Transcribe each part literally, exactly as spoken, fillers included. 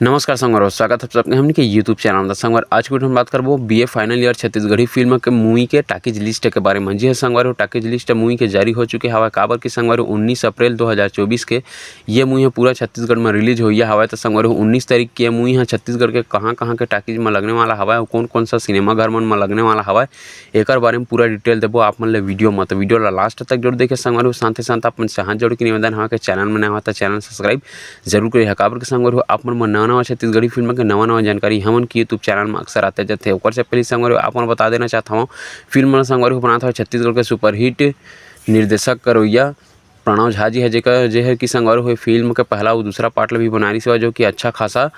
नमस्कार संगवारी हो, स्वागत है सबके हमनी के YouTube चैनल में। संगवारी, आज के वीडियो में बात करबो BA final year Chhattisgarhi film के मूवी के टाकीज लिस्ट के बारे में। जी हाँ संगवारी हो, टाकीज लिस्ट मूवी के जारी हो चुके हवय, काबर कि संगवारी हो उन्नीस अप्रैल दो हज़ार चौबीस के ये मूवी ह पूरा छत्तीसगढ़ में रिलीज होइया हवय। तो संगवारी हो उन्नीस तारीख के ये मूवी ह छत्तीसगढ़ के कहाँ-कहाँ के टाकीज में लगने वाला हवय अउ कौन-कौन सा सिनेमा घर मन में लगने वाला हवय, एकर बारे में पूरा डिटेल देबो आप मन ले वीडियो में। तो वीडियो ला लास्ट तक जरूर देखे संगवारी हो। साथ ही साथ आप मन से हाथ जोड़ के निवेदन हवय कि चैनल में नया हो तो चैनल सब्सक्राइब जरूर करिहा, काबर के संगवारी हो आप मन म नवा-नवा छत्तीसगढ़ी फिल्म के नवा-नवा जानकारी हमन के YouTube चैनल में अक्सर आते जाथे। ओकर से पहले संगवारी हो आप मन बता देना चाहत हवं, फिल्म मन संगवारी हो बनात हवय छत्तीसगढ़ के सुपरहिट निर्देशक करवैया प्रणव झा जी ह, जेकर, जे ह कि संगवारी हो फिल्म के पहला अउ दूसरा पार्ट ल भी बनाए रिहिस हवय, जो कि अच्छा खासा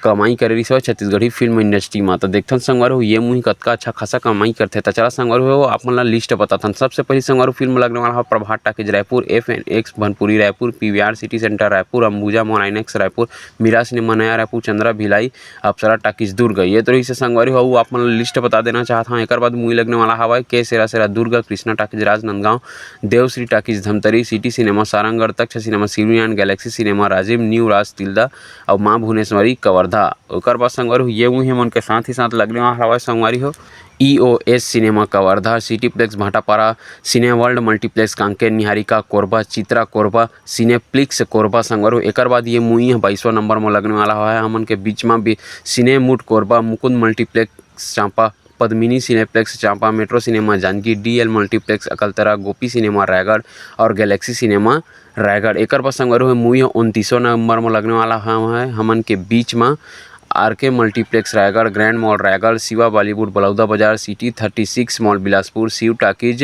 कमाई करे रिहिस हवय छत्तीसगढ़ी फिल्म इंडस्ट्री म। त देखथन संगवारी हो ये मूवी कतका अच्छा खासा कमाई करथे। त चला संगवारी हो आप मन ला लिस्ट बताथन। सबसे पहली संगवारी हो फिल्म लगने वाला ह Prabhat talkies Raipur, F N X Bhanpuri Raipur, P V R city centre Raipur, Ambuja mall INOX Raipur, Meera cinema Naya Raipur, Chandra Bhilai, Apsara talkies Durg. ये तो रहिस हे संगवारी हो, अउ आप मन ला लिस्ट बता देना चाहत हवं। एकर बाद मूवी लगने वाला हवय के सेरा सेरा Durg, Krishna talkies Rajnandgaon, Devshree talkies Dhamtari, city cinema Sarangarh, Taksh cinema Shivriyan, galaxy cinema Rajim, new Raj Tilda अउ माँ भुवनेश्वरी कवर्धा। ओकर बाद संगवारी हो ये मूवी हमन के साथ ही साथ लगने वाला हवय संगवारी हो E O S cinema Kawardha, cityplex Bhatapara, cine world multiplex Kanker, Niharika Korba, Chitra Korba, cineplex Korba संगवारी हो। एकर बाद ये मूवी ह बाईसवाँ नंबर म लगने वाला हवय हमन के बीच म भी सिनेमूट Korba, Mukund multiplex Champa, Padmini cineplex Champa, metro cinema Janjgir, D L multiplex Akaltara, Gopi cinema Raigarh और गैलेक्सी सिनेमा रायगढ़। एकर बाद संगवारी हो मूवी ह उनतीसवाँ नंबर म लगने वाला हवय हमन के बीच म R K multiplex Raigarh, grand mall Raigarh, Shiva Bollywood Balodabazar, city thirty six mall Bilaspur, Shiv talkies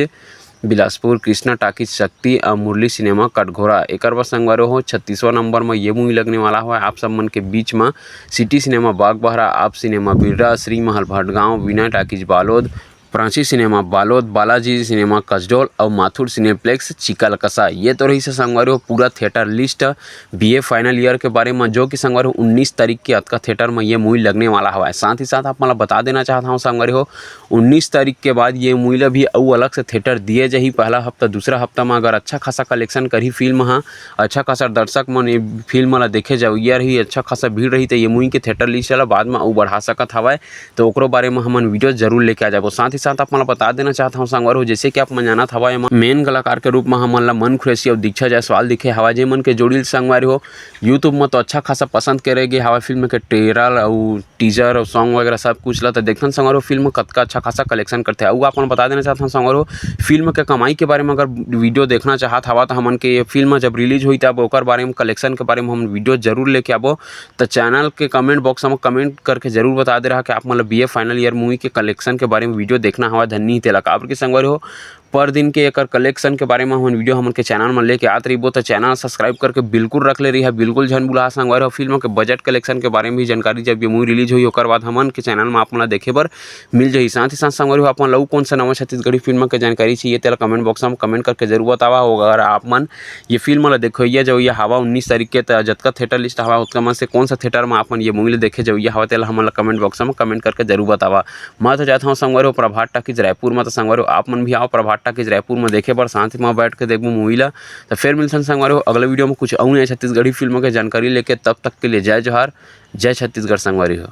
Bilaspur, Krishna talkies Shakti अउ मुरली सिनेमा कटघोरा। एकर बाद संगवारी हो छत्तीसवाँ नंबर म ये मूवी लगने वाला हवय आप सब मन के बीच म सिटी सिनेमा बागबाहरा, आप cinema Birra, Shri Mahal Bhatgaon, Vinay talkies Balod, Prachi cinema Balod, Balaji cinema Kasdol अउ माथुर सिनेप्लेक्स चिकलकसा। ये तो रहिस हे संगवारी हो पूरा theatre list BA final year के बारे म, जो कि संगवारी हो उन्नीस तारीख के अतका थिएटर म ये मूवी लगने वाला हवय। साथ ही साथ आप मन ला बता देना चाहत हवं संगवारी हो उन्नीस तारीख के बाद ये मूवी ला भी अउ अलग से थिएटर दिए जाही। पहला हफ्ता, दूसरा हफ्ता म अगर अच्छा खासा कलेक्शन करही फिल्म ह, अच्छा खासा दर्शक मन ये फिल्म ला देखे जवइया रही, अच्छा खासा भीड़ रही, त ये मूवी के थिएटर लिस्ट ला बाद म अउ बढ़ा सकत हवय। तो ओकरो बारे म हमन वीडियो जरूर लेके आ जाबो। साथ ही साथ आप मन ला बता देना चाहत हवं संगवारी हो, जैसे कि आप मन जानत हवय, एमा मेन कलाकार के रूप म हमन ला मन कुरैशी अउ दीक्षा जायसवाल दिखे हवय, जे मन के जोड़ी ल संगवारी हो YouTube म तो अच्छा खासा पसंद करे गे हवय फिल्म के ट्रेलर अउ टीजर अउ सॉन्ग वगैरह सब कुछ ला। त देखथन संगवारी हो फिल्म कतका अच्छा खासा कलेक्शन करथे। अउ आप मन बता देना चाहत हवं संगवारी हो, फिल्म के कमाई के बारे म अगर वीडियो देखना चाहत हवा त हमन के ये फिल्म जब रिलीज होई तब ओकर बारे म, कलेक्शन के बारे म हमन वीडियो जरूर लेके आबो। त चैनल के कमेंट बॉक्स म कमेंट करके जरूर बता दे रहा कि आप मन ला बीए फाइनल ईयर मूवी के कलेक्शन के बारे म वीडियो देखना हवा धन्नी तेला, काबर के संगवारी हो पर दिन के एकर कलेक्शन के बारे म हमन वीडियो हमन के चैनल म लेके आत रहिबो। त चैनल सब्सक्राइब करके बिल्कुल रख ले रहिहा, बिल्कुल झन भुला संगवारी हो। फिल्म के बजट कलेक्शन के बारे म भी जानकारी जब ये मूवी रिलीज होई ओकर बाद हमन के चैनल म आप मन ला देखे बर मिल जाही। साथ ही साथ संगवारी हो आप मन ला अउ कौन सा नवा छत्तीसगढ़ी फिल्म के जानकारी चाहिए तेला कमेंट बॉक्स म कमेंट करके जरूर बतावा। अगर आप मन ये फिल्म ला देखइया जवइया हवा उन्नीस तारीख के, त जतका थिएटर लिस्ट हवा ओतका मन से कौन सा थिएटर म आप मन ये मूवी ला देखे जवइया हवा तेला हमन ला कमेंट बॉक्स म कमेंट करके जरूर बतावा। मैं तो जात हवं संगवारी हो प्रभात टाकीज रायपुर म, त संगवारी हो आप मन भी आओ प्रभात टाकीज रायपुर म देखे बर, साथ म बैठ के देखबो मूवी ला। त फिर मिलथन संगवारी हो अगला वीडियो म कुछ अउ नया छत्तीसगढ़ी फिल्म के जानकारी लेके। तब तक के लिए जय जोहार, जय छत्तीसगढ़ संगवारी हो।